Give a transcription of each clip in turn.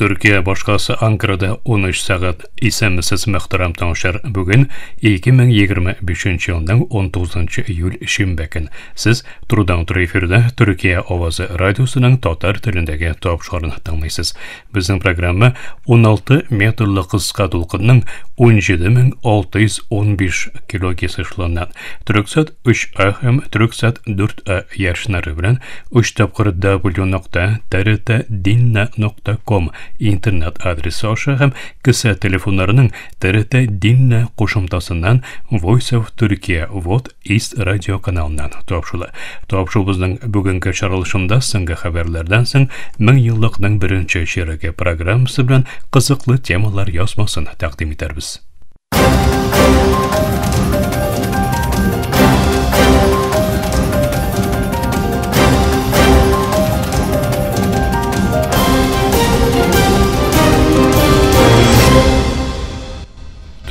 Төркия башкаласы Анкарада 13 сәгать. Исәнмесез, мөхтәрәм тыңлаучылар. Бүген 2025 елның 19 июль шимбә көн. Сез турыдан туры эфирда Төркия авазы радиосының татар телендәге тапшыруын тыңлыйсыз. Безнең программа 16 метрлы кыска дулкынның 17615 килогерц эшелоннан Төрксат 3А һәм Төрксат 4А ярышнары белән 3 тапкыр w.trtdinna.com интернет адресы аша һәм кесә телефоннарының TRT Dinle кушымтасыннан Voice of Turkey Вот East радио каналыннан тапшыла. Тапшыруыбызның бүгенге чыгарылышында соңгы хәбәрләрдән соң мең еллыкның беренче чиреге программасы белән кызыклы темалар язмасын тәкъдим итәрбез.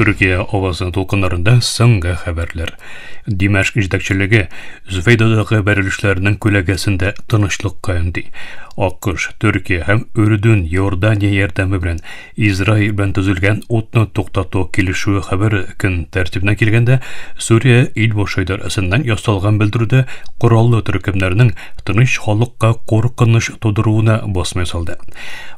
Төркия авазы дулкыннарында соңгы хәбәрләр. Димәшк җитәкчелеге Зүфәйдадагы бәрелешләрнең күләгәсендә тынычлыкка өнди. АКШ, Төркия һәм Үрдүн, Иордания ярдәме белән Израиль белән төзелгән утны туктату килешүе хәбәре көн тәртибенә килгәндә, Сүрия ил башы идарәсеннән ясалган белдерүдә кораллы төркемнәрнең тыныч халыкка куркыныч тудыруына басым ясалды.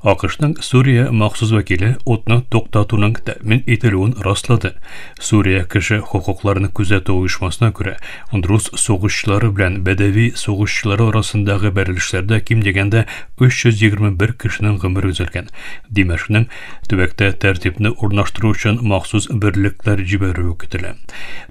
АКШның Сүрия махсус вәкиле утны туктатуның тәэмин ителүен раслады. Сүрия кеше хокукларын күзәтү оешмасына күрә, друз сугышчылары белән бәдәви сугышчылары арасындагы бәрелешләрдә ким дигәндә 321 кешенең гомере өзелгән. Димәшкнең төбәктә тәртипне урнаштыру өчен махсус берлекләр җибәрүе көтелә.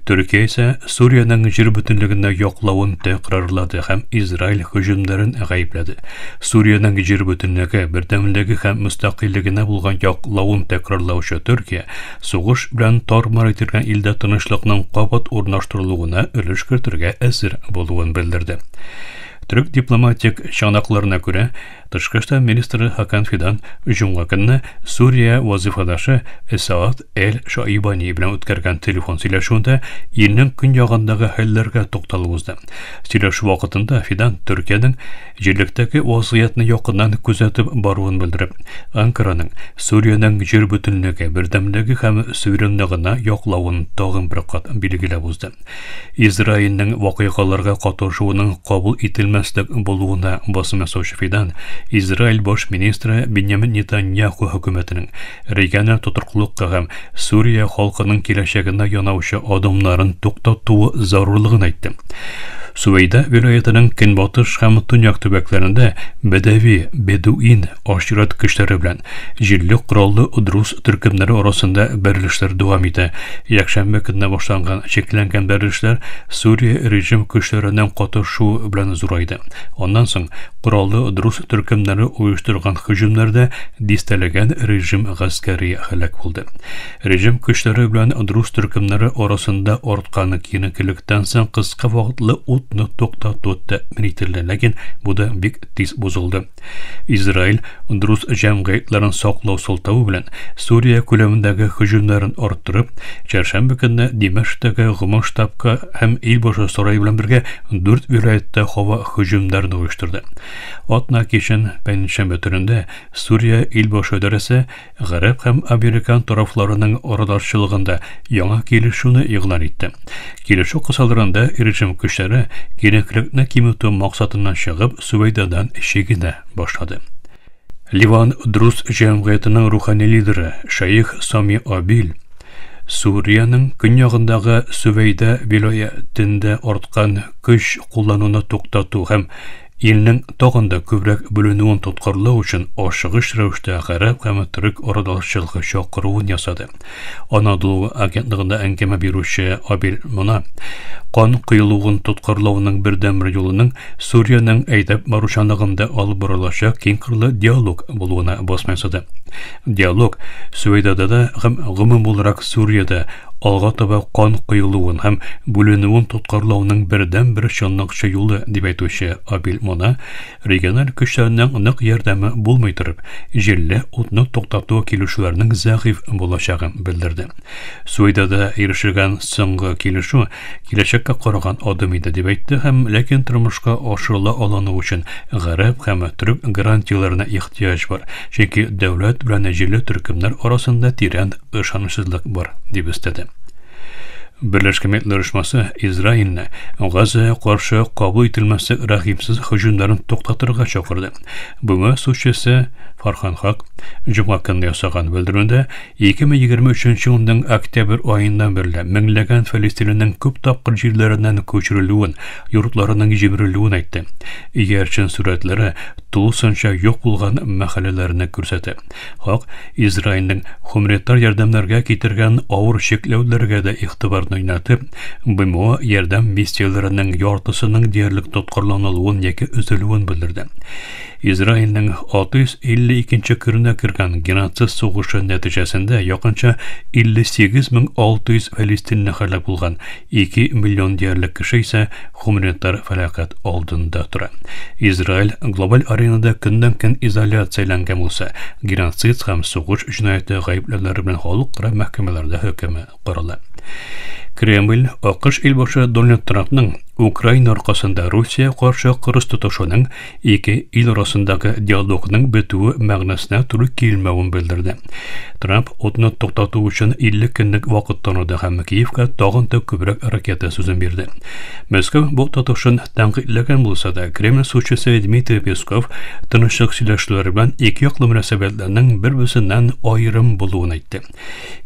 Төркия исә Сүриянең җир бөтенлегенә яклавын тәкрарлады һәм Израиль һөҗүмнәрен гаепләде. Сүриянең җир бөтенлеге, бердәмлеге һәм мөстәкыйльлегенә булган яклавын тәкрарлаучы Төркия сугыш белән тар-мар ителгән илдә тынычлыкның кабат урнаштырылуына өлеш кертергә әзер булуын белдерде. Төрек дипломатик чыганакларына күрә, Тышкы эшләр министры Хакан Фидан җомга көнне Сүрия вазифадашы Эсаат Эль-Шаибани белән үткәргән телефон сөйләшүендә илнең көньягындагы хәлләргә тукталып узды. Сөйләшү вакытында Фидан Төркиянең җирлектәге вазгыятьне якыннан күзәтеп баруын белдереп, Анкараның Сүриянең җир бөтенлеге, бердәмлеге һәм суверенлыгына яклавын тагын бер кат билгеләп узды. Израильнең вакыйгаларга катышуының кабул ителмәслек булуына басым ясаучы Фидан, Израиль баш министры Беньямин Нетаньяху хөкүмәтенең региональ тотрыклылыкка һәм Сүрия халкының киләчәгенә янаучы адымнарын туктатуы зарурлыгын әйтте. Сүвәйдә вилаятының көнбатыш һәм төньяк төбәкләрендә бәдәви, бедуин, ашират көчләре белән җирле кораллы друз төркемнәре арасында бәрелешләр дәвам итә. Якшәмбе көнне башланган чикләнгән бәрелешләр Сүрия режим көчләренең катышуы белән зурайды. Аннан соң кораллы друз төркемнәре оештырган һөҗүмнәрдә дистәләгән режим гаскәри һәлак булды. Режим көчләре белән друз төркемнәре арасында арткан киеренкелектән соң кыска вакытлы утны туктату тәэмин ителде, ләкин бу да бик тиз бозылды. Израиль друз җәмгыятьләрен саклау сылтавы белән Сүрия күләмендәге һөҗүмнәрен арттырып, чәршәмбе көнне Димәшктәге гомум штабка һәм Илбашы сарае белән бергә дүрт вилаятьтә һава һөҗүмнәрен оештырды. Атна кичен пәнҗешәмбе төнендә Сүрия Илбашы идарәсе Гарәп һәм американ тарафларының арадашчылыгында яңа килешүне игълан итте. Килешү кысаларында режим көчләре киеренкелекне киметү максатыннан чыгып Сүвәйдадан чигенә башлады. Ливан Друз җәмгыятенең рухани лидеры шәех Сами Абил Сүриянең көньягындагы Сүвәйдә вилаятендә арткан көч куллануны туктату һәм Илнең тагын да күбрәк бүленүен тоткарлау өчен ашыгыч рәвештә гарәп һәм төрек арадашчылыгы чакыруын ясады. Анадолу агентлыгында әңгәмә бирүче Абил Мона кан коелуын тоткарлауның бердәнбер юлының Сүриянең әйдәп баручанлыгында алып барылачак киңкырлы диалог булуына басым ясады. Диалог Сүвәйдада да һәм гомум буларак Сүриядә алга таба кан коелуын һәм бүленүен тоткарлауның бердәнбер чынлыкчы юлы дип әйтүче Абил Мона региональ көчләрнең нык ярдәме булмый торып, җирле утны туктату килешүләренең зәгыйфь булачагын белдерде. Суэйдада ирешелгән соңгы килешү киләчәккә караган адым иде дип әйтте һәм ләкин тормышка ашырыла алыну өчен гарәп һәм төрек гарантияләренә ихтыяҗ бар, чөнки дәүләт белән җирле төркемнәр арасында тирән ышанычсызлык бар, дип өстәде. Берләшкән Милләтләр Оешмасы Израильне Газага каршы кабул ителмәслек рәхимсез һөҗүмнәрен туктатырга чакырды. БМ сучысы Фархан Хак җомга көнне ясаган белдерүендә 2023 елның октябрь аеннан бирле меңләгән фәлестинленең күп тапкыр җирләреннән күчерелүен, йортларының җимерелүен әйтте. Иярчен сурәтләре тулысынча юк булган мәхәлләләрне күрсәтә. Хак Израильнең гуманитар ярдәмнәргә китергән авыр чикләүләргә дә игътибарны юнәлтеп, БМО ярдәм миссияләренең яртысының диярлек тоткарланылуын яки өзелүен белдерде. Израильнең 652 көненә кергән геноцид сугышы нәтиҗәсендә якынча 58600 фәлестинле һәлак булган, 2 миллион диярлек кеше исә гуманитар фәлакәт алдында тора. Израиль глобаль аренада көннән-көн изоляцияләнгән булса, геноцид һәм сугыш җинаяте гаепләүләре белән халыкара мәхкәмәләрдә хөкеме карала. Кремль АКШ илбашы Дональд Трампның Украина аркасында Русия каршы кырыс тотышының ике ил арасындагы диалогның бетүе мәгънәсенә туры килмәвен белдерде. Трамп утны туктату өчен 50 көнлек вакыт таныды һәм Киевка тагын да күбрәк ракета сүзен бирде. Мәскәү бу тотышын тәнкыйтьләгән булса да, Кремль сүзчесе Дмитрий Песков тынычлык сөйләшүләре белән ике яклы мөнәсәбәтләрнең бер-берсеннән аерым булуын әйтте.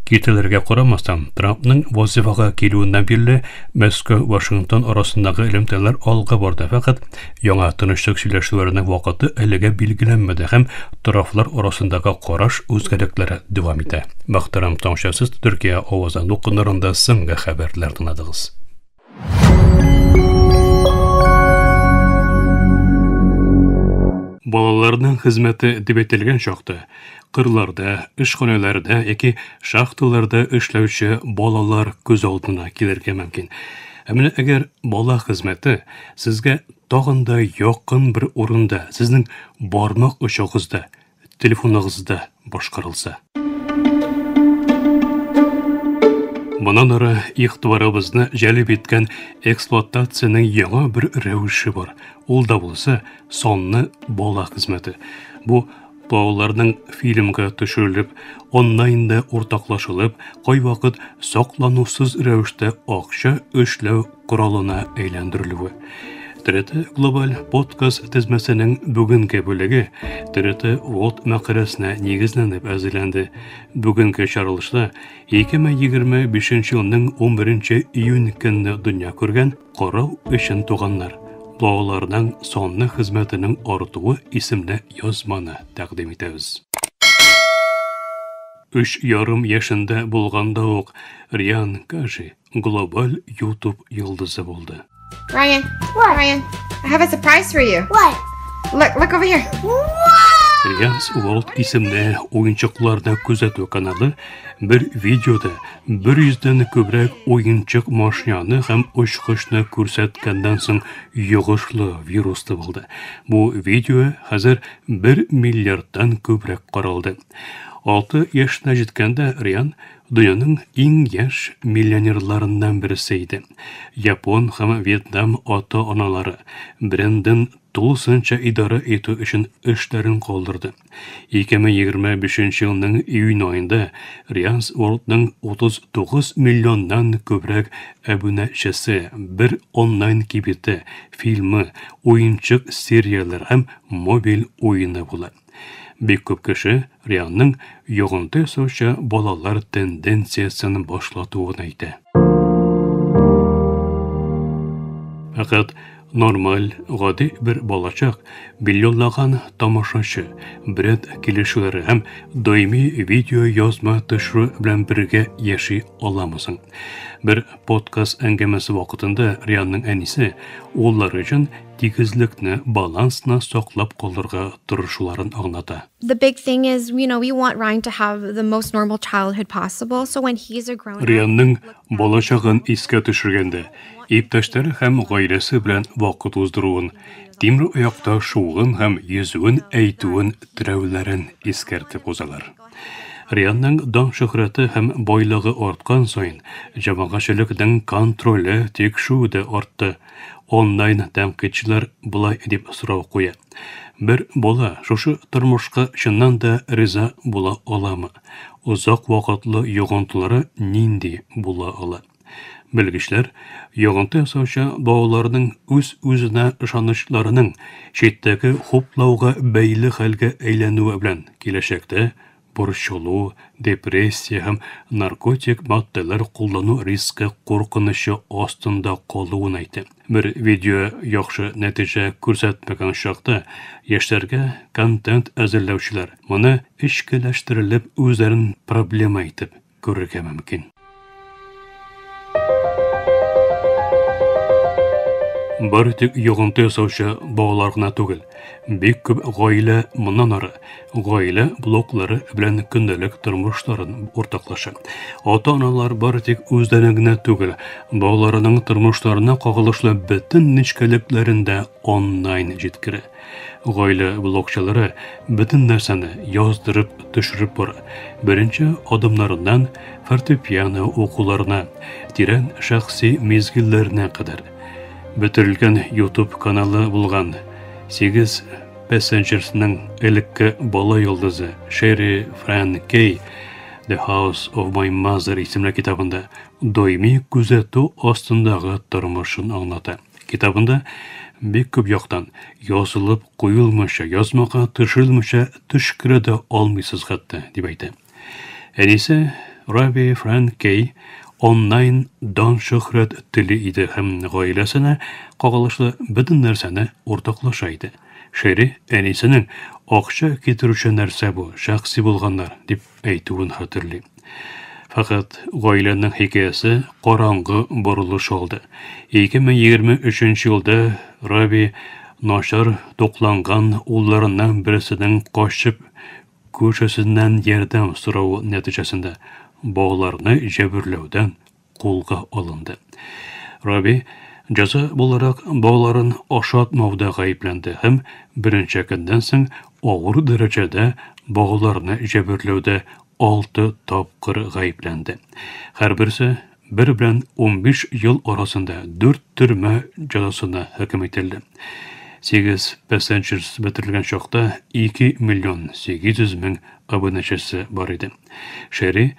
Киртәләргә карамастан, Трампның вазифага килүеннән бирле Мәскәү-Вашингтон арасындагы элемтәләр алга барды, фәкать яңа тынычлык сөйләшүләренең вакыты әлегә билгеләнмәде һәм тарафлар арасындагы караш үзгәлекләре дәвам итә. Мөхтәрәм тыңлаучылар, Төркия авазы дулкыннарында соңгы хәбәрләр тыңладыгыз. Балаларның хезмәте дип әйтелгән чакта, кырларда, эшханәләрдә яки шахталарда эшләүче балалар күз алдына килергә мөмкин. Ә менә әгәр бала хезмәте сезгә тагын да якын бер урында, сезнең бармак очыгызда, телефоныгызда башкарылса. Моннан ары игътибарыбызны җәлеп иткән эксплуатациянең яңа бер рәвеше бар. Ул да булса санлы бала хезмәте. Бу балаларның фильмга төшерелеп, онлайнда уртаклашылып, кайвакыт сакланусыз рәвештә акча эшләү коралына әйләндерелүе. ТРТ Глобаль подкаст тезмәсенең бүгенге бүлеге ТРТ World мәкаләсенә нигезләнеп әзерләнде. Бүгенге чаралышта 2025 елның 11 июнь көнне дөнья күргән Карау өчен туганнар балаларның санлы хезмәтенең артуы исемле язманы тәкъдим итәбез. Өч ярым яшендә булганда ук Риан Кажи глобаль YouTube йолдызы булды. Ryan, what? Ryan, I have a surprise for you. What? Look, look over here. Ryan's World исемле уенчыкларны күзәтү каналы бер видеода 100дән күбрәк уенчык машинаны һәм очкычны күрсәткәннән соң йогышлы вирус табылды. Бу видео хәзер 1 миллиардтан күбрәк каралды. 6 яшенә җиткәндә Риан дөньяның иң яшь миллионерларыннан берсе иде. Япон һәм Вьетнам ата-аналары брендын тулысынча идарә итү өчен эшләрен калдырды. 2025 елның июнь аенда Ryan's Worldның 39 миллионнан күбрәк әбүнәчесе, бер онлайн кибете, фильмы, уенчык серияләр һәм мобиль уены була. Бик күп кеше Рианның йогынты ясаучы балалар тенденциясен башлатуын әйтә. Фәкать Нормаль, гади бер балачак, миллионлаган тамашачы, бренд килешүләре һәм даими видеоязма төшерү белән бергә яши аламы соң? Бер подкаст әңгәмәсе вакытында Рианның әнисе уллары өчен тигезлекне, балансны саклап калырга тырышуларын аңлата. The big thing is, we want Ryan to have the most normal childhood possible. So when he's a grown up, Рианның балачагын искә төшергәндә, иптәшләре һәм гаиләсе белән вакыт уздыруын, тимер аякта шууын һәм йөзүен әйтүен теләүләрен искәртеп узалар. Рианның дан шөһрәте һәм байлыгы арткан саен, җәмәгатьчелекнең контроле, тикшерүе дә артты. Онлайн тәнкыйтьчеләр болай дип сорау куя: Бер бала шушы тормышка чыннан да риза була аламы? Озак вакытлы йогынтылары нинди була ала? Белгечләр йогынты ясаучы балаларның үз-үзенә ышанычларының читтәге хуплауга бәйле хәлгә әйләнүе белән киләчәктә борчылу, депрессия һәм наркотик матдәләр куллану рискы куркынычы астында калуын әйтә. Бер видео яхшы нәтиҗә күрсәтмәгән чакта яшьләргә контент әзерләүчеләр моны эчкеләштерелеп үзләрен проблема итеп күрергә мөмкин. Бары тик йогынты ясаучы балалар гына түгел, бик күп гаилә моннан ары гаилә блоглары белән көндәлек тормышларын уртаклаша. Ата-аналар бары тик үзләрен генә түгел, балаларының тормышларына кагылышлы бөтен нечкәлекләрен дә онлайн җиткерә. Гаилә блогчылары бөтен нәрсәне яздырып, төшереп бара. Беренче адымнарыннан фортепиано укуларына, тирән шәхси мизгелләренә кадәр. Бетерелгән YouTube каналы булган 8 Passengers'ның элекке бала йолдызы Шерри Фран Кей The House of My Mother исемле китабында даими күзәтү астындагы тормышын аңлата. Китабында бик күп яктан язылып куелмыйча, язмага төшерелмичә төшкерә дә алмыйсыз хәтта, дип әйтә. Әнисе Раби Фран Кей онлайн дан шөһрәт тели иде һәм гаиләсенә кагылышлы бөтен нәрсәне уртаклаша иде. Шерри әнисенең акча китерүче нәрсә бу, шәхси булганнар, дип әйтүен хәтерли. Фәкать гаиләнең хикәясе караңгы борылыш алды. 2023 елда Раби начар тукланган улларыннан берсенең качып күршесеннән ярдәм соравы нәтиҗәсендә балаларны җәберләүдән кулга алынды. Раби җәза буларак балаларын ашатмауда гаепләнде һәм берничә көннән соң авыр дәрәҗәдә балаларны җәберләүдә 6 тапкыр гаепләнде. Һәрберсе 1 белән 15 ел арасында 4 төрмә җәзасына хөкем ителде. 8 Passengers бетерелгән чакта 2 миллион 800 мең абунәчесе бар иде. Шерри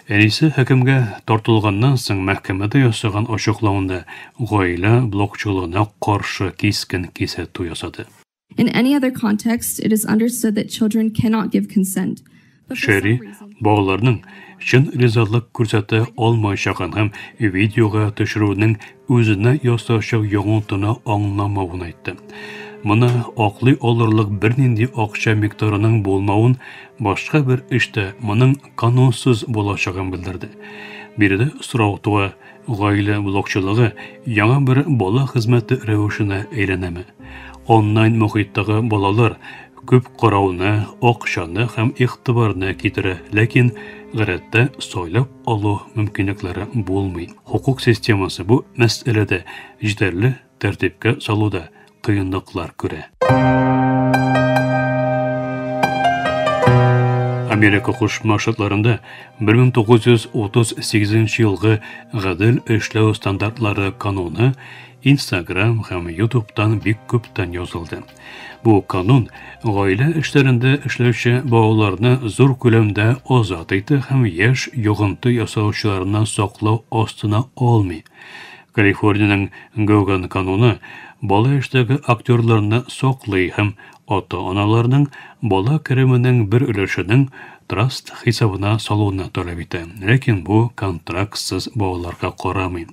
әнисе хөкемгә тартылганнан соң мәхкәмәдә ясаган ачыклавында гаилә блогчылыгына каршы кискен кисәтү ясады. In any other context, it is understood that children cannot give consent. But for some Шерри reason, балаларның чын ризалык күрсәтә алмаячагын һәм видеога төшерүнең үзенә ясаучы йогынтыны аңламавын әйтте. Моны аклый алырлык бернинди акча микъдарының булмавын, башка бер эштә моның канунсыз булачагын белдерде. Биредә сорау туа: гаилә блогчылыгы яңа бер бала хезмәте рәвешенә әйләнәме? Онлайн мохиттагы балалар күп карауны, акчаны һәм игътибарны китерә, ләкин гадәттә сайлап алу мөмкинлекләре булмый. Хукук системасы бу мәсьәләдә җитәрле тәртипкә салуда кыенлыклар күрә. Америка Кушма Штатларында 1938 елгы гадел эшләү стандартлары кануны Instagram һәм YouTube'тан бик күптән язылды. Бу канун гаилә эшләрендә эшләүче балаларны зур күләмдә азат итә һәм яшь йогынты ясаучыларыннан саклау астына алмый. Калифорниянең Гоган кануны бала яшьтәге актерларны саклый һәм ата-аналарның бала кеременең бер өлешенең траст хисабына салуны таләп итә. Ләкин бу контрактсыз балаларга карамый.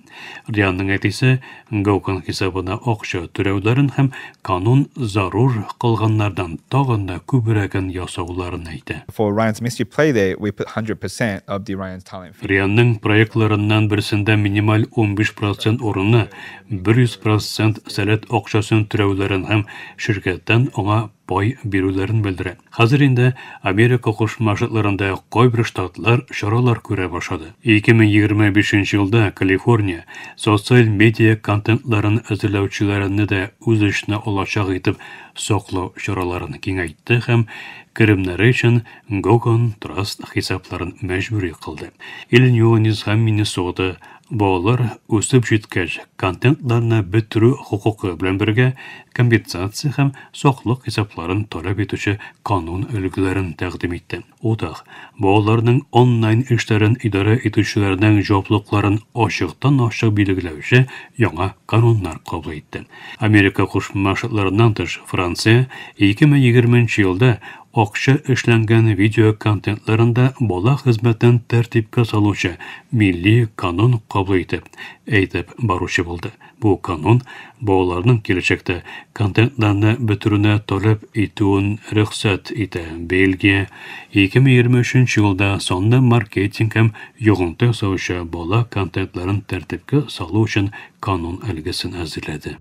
Рианның әтисе Гоукан хисабына акча түләүләрен һәм канун зарур кылганнардан тагын да күбрәген ясауларын әйтә. For Ryan's Mystery Play we put 100% of the Ryan's talent fee. Рианның проектларыннан берсендә минималь 15% урынына 100% сәләт акчасын түләүләрен һәм ширкәттән аңа пай бирүләрен белдерә. Хәзер инде Америка Кушма Штатларында кайбер штатлар чаралар күрә башлады. 2025 елда Калифорния социаль медиа контентларын әзерләүчеләрне дә үз эшенә алачак итеп саклау чараларын киңәйтте һәм керемнәре өчен Гогон Траст хисапларын мәҗбүри кылды. Иллинойс һәм Миннесота балалар үсеп җиткәч контентларны бетерү хокукы белән бергә компенсация һәм саклык хисапларын таләп итүче канун өлгеләрен тәкъдим итте. Утах балаларның онлайн эшләрен идарә итүчеләрнең җаваплылыкларын ачыктан-ачык билгеләүче яңа кануннар кабул итте. Америка Кушма Штатларыннан тыш Франция 2020 елда акча эшләнгән видео контентларында бала хезмәтен тәртипкә салучы милли канун кабул итеп, әйтеп баручы булды. Бу канун балаларның киләчәктә контентларны бетерүне таләп итүен рөхсәт итә. Бельгия 2023 елда санлы маркетинг һәм йогынты ясаучы бала контентларын тәртипкә салу өчен канун өлгесен әзерләде.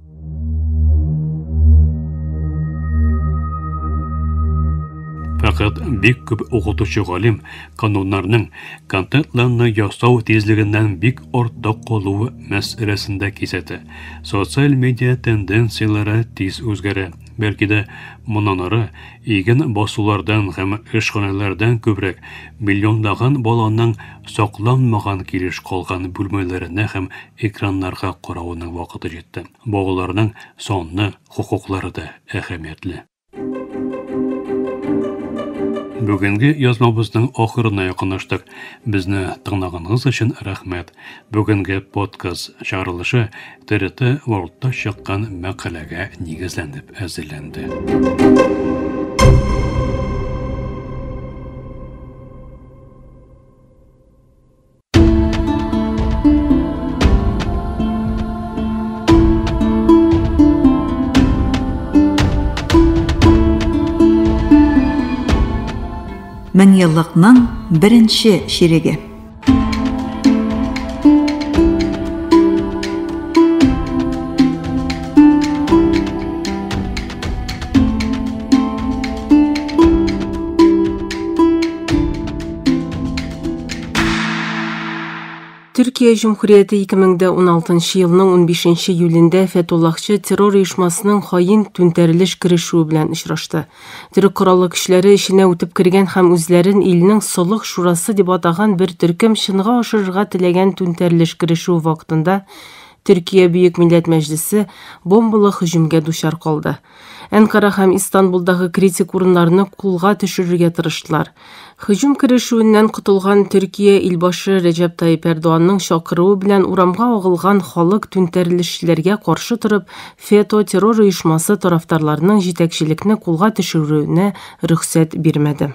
Фәкать бик күп укытучы галим кануннарның контентларны ясау тизлегеннән бик артта калуы мәсьәләсендә кисәтә. Социаль медиа тенденцияләре тиз үзгәрә. Бәлки дә моннан ары иген басулардан һәм эшханәләрдән күбрәк миллионлаган баланың сакланмаган килеш калган бүлмәләренә һәм экраннарга каравының вакыты җитте. Балаларның санлы хокуклары да әһәмиятле. Бүгенге язмабызның ахырына якынлаштык. Безне тыңлаганыгыз өчен рәхмәт. Бүгенге подкаст чыгарылышы ТРТ Worldта чыккан мәкаләгә нигезләнеп әзерләнде. Меңьеллыкның беренче чиреге. Төркия Җөмһүрияте 2016 елның 15 июлендә Фәтуллахчы террор оешмасының хаин түнтәрелеш керешүе белән очрашты. Төрек кораллы көчләре эченә үтеп кергән һәм үзләрен илнең Солых шурасы дип атаган бер төркем чынга ашырырга теләгән түнтәрелеш керешүе вакытында Төркия Бөек Милләт Мәҗлесе бомбалы һөҗүмгә дучар калды. Әнкара һәм Истанбулдагы критик урыннарны кулга төшерергә тырыштылар. Һөҗүм керешүеннән котылган Төркия илбашы Рәҗәп Тайип Эрдоганның чакыруы белән урамга агылган халык түнтәрелешчеләргә каршы торып, ФЕТО террор оешмасы тарафдарларының җитәкчелекне кулга төшерүенә рөхсәт бирмәде.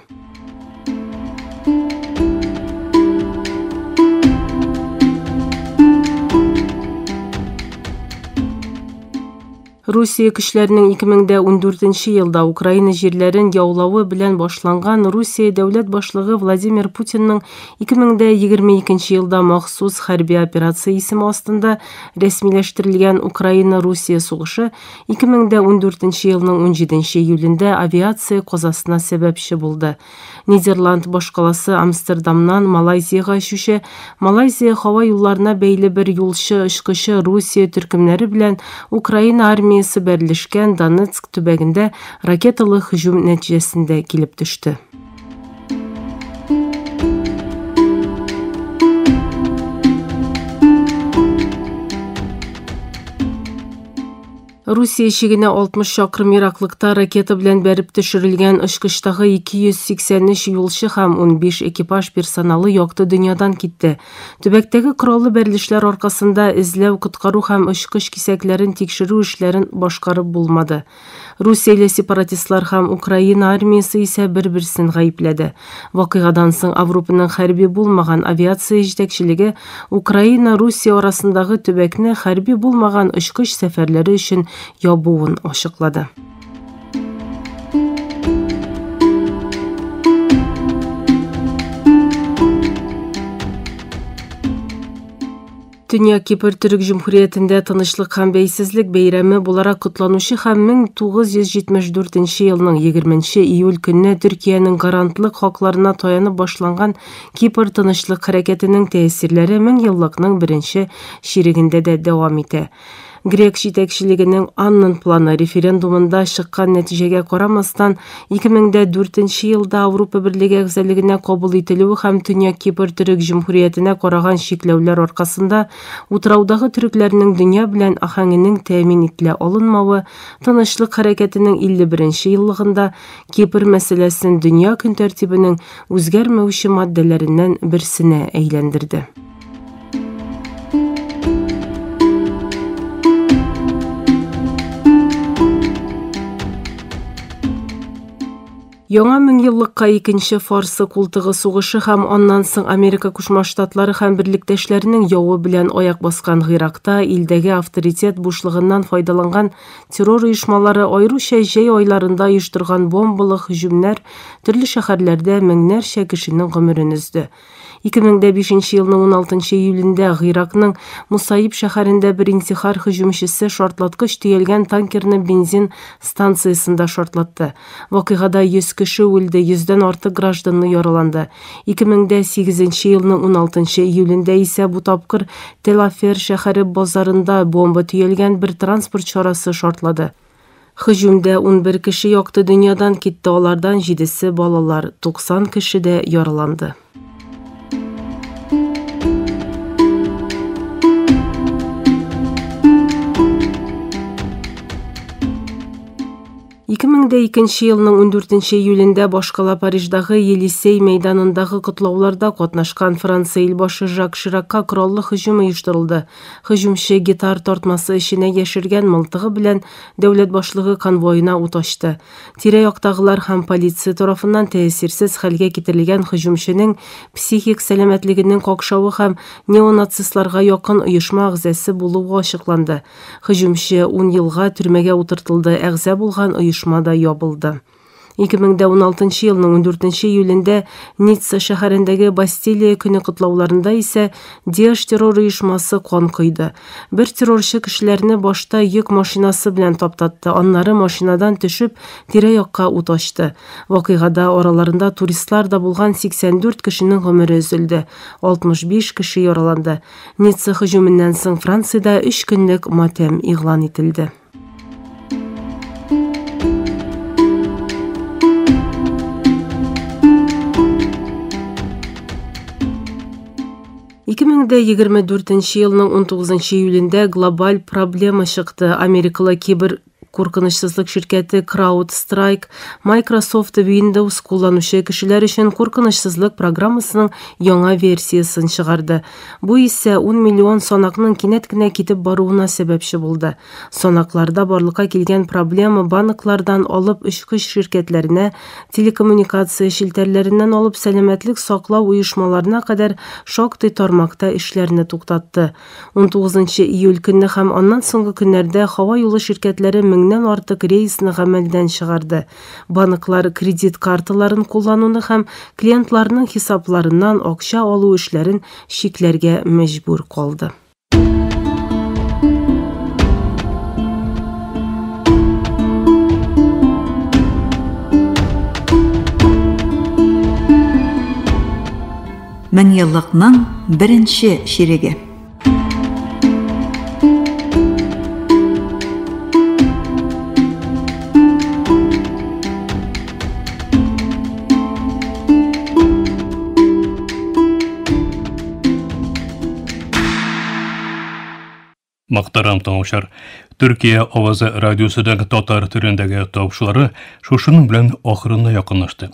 Русия көчләренең 2014 елда Украина җирләрен яулавы белән башланган Русия дәүләт башлыгы Владимир Путинның 2022 елда махсус хәрби операция исеме астында рәсмиләштерелгән Украина-Русия сугышы 2014 елның 17 июлендә авиация казасына сәбәпче булды. Нидерланд башкаласы Амстердамнан Малайзиягә очучы Малайзия һава юлларына бәйле бер юлчы очкычы Русия төркемнәре белән Украина армиясе бәрелешкән Донецк төбәгендә ракеталы һөҗүм нәтиҗәсендә килеп төште. Русия чигенә 60 чакрым ераклыкта ракета белән бәреп төшерелгән очкычтагы 283 юлчы һәм 15 экипаж персоналы якты дөньядан китте. Төбәктәге кораллы бәрелешләр аркасында эзләү, коткару һәм очкыч кисәкләрен тикшерү эшләрен башкарып булмады. Русияле сепаратистлар һәм Украина армиясе исә бер-берсен гаепләде. Вакыйгадан соң Европаның хәрби булмаган авиация җитәкчелеге Украина-Русия арасындагы төбәкне хәрби булмаган очкыч сәфәрләре өчен ябуын ачыклады. Төньяк Кипр Төрек Җөмһүриятендә тынычлык һәм бәйсезлек бәйрәме буларак котланучы һәм 1974 елның 20 июль көнне Төркиянең гарантлык хакларына таянып башланган Кипр тынычлык хәрәкәтенең тәэсирләре меңьеллыкның беренче чирегендә дә дәвам итә. Грек җитәкчелегенең Аннан планы референдумында чыккан нәтиҗәгә карамастан, 2004 елда Европа Берлеге әгъзалыгына кабул ителүе һәм Төньяк Кипр Төрек Җөмһүриятенә караган чикләүләр аркасында утраудагы төрекләрнең дөнья белән аһәңенең тәэмин ителә алынмавы тынычлык хәрәкәтенең 51 еллыгында Кипр мәсьәләсен дөнья көн тәртибенең үзгәрмәүче маддәләреннән берсенә әйләндерде. Яңа меңьеллыкка икенче Фарсы култыгы сугышы һәм аннан соң Америка Кушма Штатлары һәм берлектәшләренең явы белән аяк баскан Гыйракта илдәге авторитет бушлыгыннан файдаланган террор оешмалары аеруча җәй айларында оештырган бомбалы һөҗүмнәр төрле шәһәрләрдә меңнәрчә кешенең гомерен өзде. 2005 елның 16 июлендә Гыйракның Мусаиб шәһәрендә бер интихар һөҗүмчесе шартлаткыч төялгән танкерны бензин станциясендә шартлатты. Вакыйгада 100 кеше үлде, 100дән артык гражданны яраланды. 2008 елның 16 июлендә исә бу тапкыр Телафер шәһәре базарында бомба төялгән бер транспорт чарасы шартлады. Һөҗүмдә 11 кеше якты дөньядан китте, алардан 7-се балалар, 90 кеше дә яраланды. 2002 елның 14 июлендә башкала Париждагы Елисей мәйданындагы котлауларда катнашкан Франция илбашы Жак Ширакка кораллы һөҗүм оештырылды. Һөҗүмче гитар тартмасы эченә яшергән мылтыгы белән дәүләт башлыгы конвоена ут ачты. Тирә-яктагылар һәм полиция тарафыннан тәэсирсез хәлгә китерелгән һөҗүмченең психик сәламәтлегенең какшавы һәм неонацистларга якын оешма әгъзасы булуы ачыкланды. Һөҗүмче 10 елга төрмәгә утыртылды, әгъза булган оешма да ябылды. 2016 елның 14 июлендә Ницца шәһәрендәге Бастилия көне котлауларында исә Диаш террор оешмасы кан койды. Бер террорчы кешеләрне башта йөк машинасы белән таптатты, аннары машинадан төшеп тирә-якка ут ачты. Вакыйгада араларында туристлар да булган 84 кешенең гомере өзелде, 65 кеше яраланды. Ницца һөҗүменнән соң Франциядә 3 көнлек матәм игълан ителде. 2024 елның 19 июлендә глобаль проблема чыкты. Америкалы кибер куркынычсызлык ширкәте CrowdStrike Microsoft Windows кулланучы кешеләр өчен куркынычсызлык программасының яңа версиясын чыгарды. Бу исә 10 миллион санакның кинәт кенә китеп баруына сәбәпче булды. Санакларда барлыкка килгән проблема банклардан алып очкыч ширкәтләренә, телекоммуникация челтәрләреннән алып сәламәтлек саклау оешмаларына кадәр шактый тармакта эшләрне туктатты. 19 июль көнне һәм аннан соңгы көннәрдә һава юлы ширкәтләре меңнән артык рейсны гамәлдән чыгарды. Банклар кредит карталарын куллануны һәм клиентларның хисапларыннан акча алу эшләрен чикләргә мәҗбүр калды. Меңьеллыкның беренче чиреге. Мөхтәрәм тыңлаучылар, Төркия авазы радиосының татар телендәге тавышлары шушының белән ахырына якынлашты.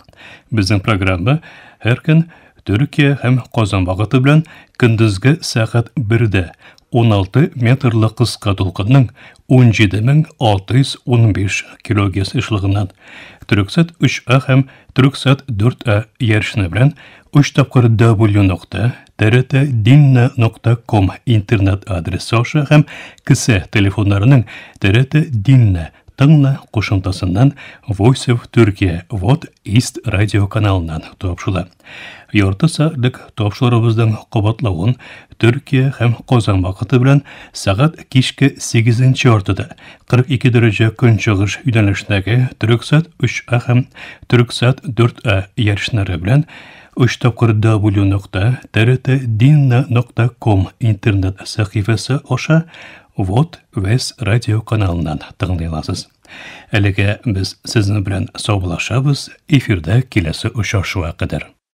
Безнең программа һәр көн Төркия һәм Казан вакыты белән көндезге сәгать 1дә 16 метрлы кыска дулкынның 17615 килогерц ешлыгыннан Төрксат 3А һәм Төрксат 4А ярышны белән 3 тапкыр w.trtdinna.com интернет адресы аша һәм кесә телефоннарының TRT Dinle тыңла кушымтасыннан Voice of Turkey Вот East радио каналыннан тапшыла. Ярты сәгатьлек тапшырубызның кабатлавын Төркия һәм Казан вакыты белән сәгать кичке 8 яртыда 42 дәрәҗә көнчыгыш юнәлешендәге Төрксат 3А һәм Төрксат 4А ярышлары белән 3 тапкыр w.trtdinna.com интернет сәхифәсе аша Вот Вес радио каналыннан тыңлый аласыз. Әлегә без сезнең белән саубуллашабыз, эфирдә киләсе очрашуга кадәр.